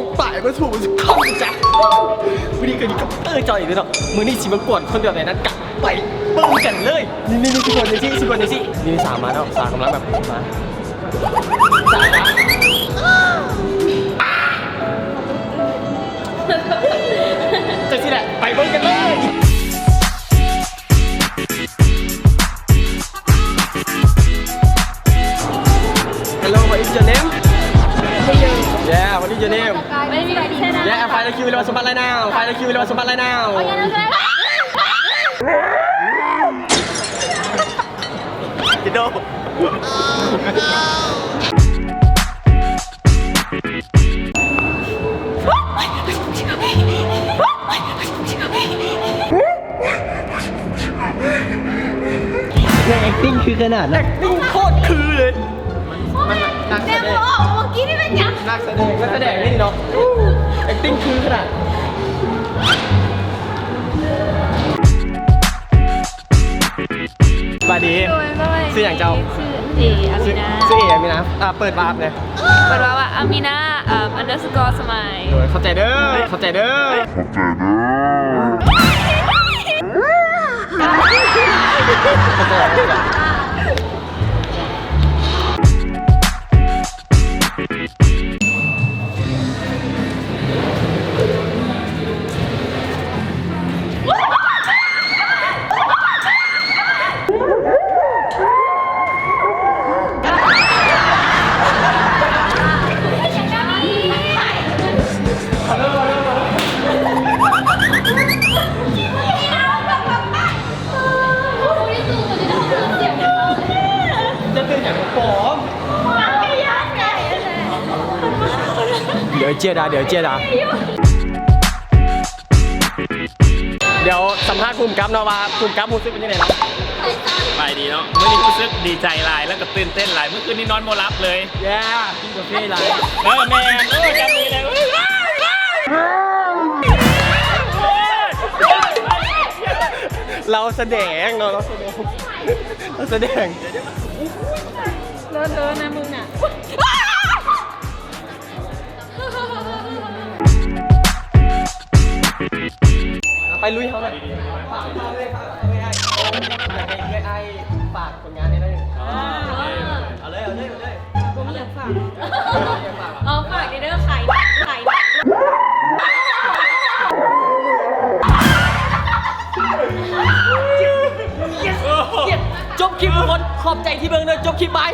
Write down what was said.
ງປາຍມາສູ່ມື້ນີ້ກໍດີກັບເຕີເຈົ້າອີກເດ້ເນາະ. ມື້ນີ້ຊິມາກວນຄົນແບບໃດນັ້ນກະໄປເບິ່ງກັນເລີຍ. ນີ້ໆໆ ຊິກວນຈັ່ງຊີ້ ຊິກວນຈັ່ງຊີ້. ນີ້ສາມມາແລ້ວ ສາກຳລັງແບບມາ. ຈັງຊີ້ແຫຼະ ໄປເບິ່ງກັນເລີຍ. Hello, what is your name? Yeah, what is your name? Yeah, find the cute one right now. Find the cute one right now. ແອກຕິ້ງຄືຂະໜາດນະ ແອກຕິ້ງໂຄດຄືເລີຍ. ແມ່ບໍ່ອອກ ເມື່ອກີ້ນີ້ແມ່ນຫຍັງ? ນັກສະແດງ ນັກສະແດງນີ້ເນາະ ແອກຕິ້ງຄືຂະໜາດ. ສະບາຍດີ. ໂດຍ ສະບາຍດີ. ຊື່ຫຍັງເຈົ້າ? ຊື່ເອ ອາມີນາ. ຊື່ເອ ອາມີນາ. ອ່າ ເປີດວາບແດ່. ເປີດວາບວ່າ ອາມີນາ ເອີ່ມ underscore smile. ໂດຍ ຂອບໃຈເດີ ຂອບໃຈເດີ. ຈະເປັນຫຍັງປອມ? ດຽວເຈຍດາ ດຽວເຈຍດາ. ດຽວສຳພາດຜູ້ກຳກັບເນາະ ວ່າຜູ້ກຳກັບຮູ້ສຶກເປັນຈັ່ງໃດເນາະ? ສະບາຍດີເນາະ. ມື້ນີ້ຮູ້ສຶກດີໃຈຫຼາຍ ແລ້ວກໍຕື່ນເຕັ້ນຫຼາຍ. ມື້ຄືນນີ້ນອນບໍ່ຫຼັບເລີຍ. ແຍ່ ກິນກາເຟຫຼາຍ. ເອີ ແມ່ນ. ໂອ້ຍ ຈຳດີເລີຍ. ລາວສະແດງເນາະ ລາວສະແດງ ລາວສະແດງ. ເລີດເລີນະມຶງນະ. ໄປລຸຍເຮົານະ. ຝາກເຮົາເລີຍ ຝາກເຮົາເລີຍ ອ້າຍ ຢາກໃຫ້ເອື້ອຍອ້າຍຝາກຜົນງານແດ່ເດີ. ອ່າ ເອົາເລີຍ ເອົາເລີຍ ເອົາເລີຍ. ບໍ່ມີຫຍັງຝາກ. ເອົາ ຝາກເດີ ຂາຍ ຂາຍ. ຈົບຄລິບທຸກຄົນ ຂອບໃຈທີ່ເບິ່ງເດີ. ຈົບຄລິບ ບາຍ.